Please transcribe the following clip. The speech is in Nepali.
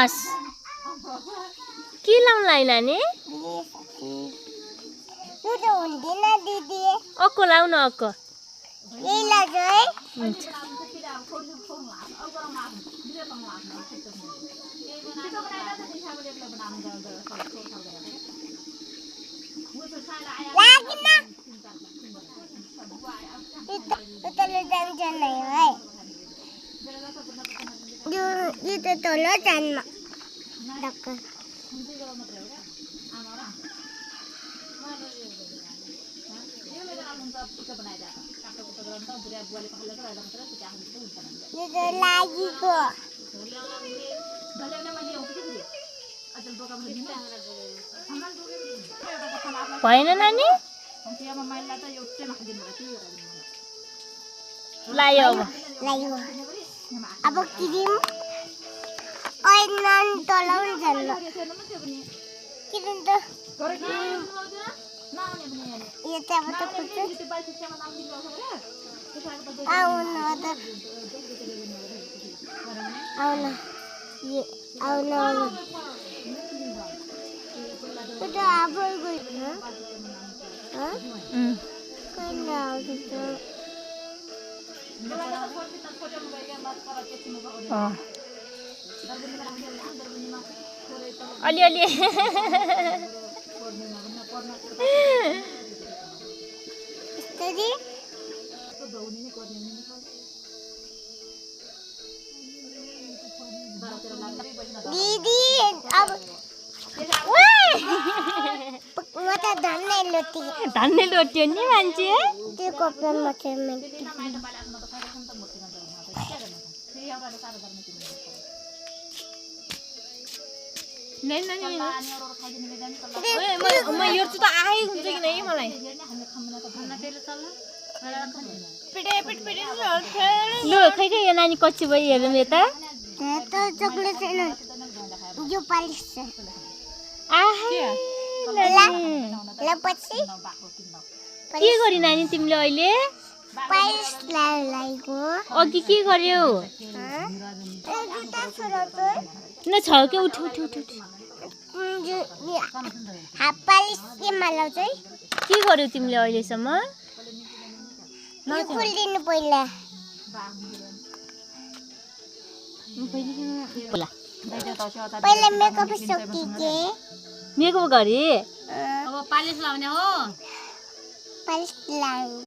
बस के लाउनलाई नानी अक्को लाउन अक्को हुन्छ ये तो तोलो जन्म डक्कर ये तो लागी को भएन नानी लायो अब क्रीम और नन तोलो जन्म क्रीम तो ये तो अब तो कुछ आओ ना ये आओ ना तो आप कोई हाँ कोई ना तो अलिअलि दीदी अब म त धन्ने लोटी हो नि मान्छे त्यो कपडामा चाहिँ म हेर्छु त आए हुन्छ कि नै मलाई लु खै खै यो नानी कच्ची भयो हेरौँ यता चक्लेट यो पालिस के गरी नानी तिमीले अहिले पालिस लगाएको अघि के गर्यौ न छ के उठ हाफ पालिस के मालाउ चाहिँ के गर्यौ तिमीले अहिलेसम्म खोलिदिनु पहिला पहिला मेकअप सकिके मेकअप गरी अब पालिस लाउने हो पालिस लाउ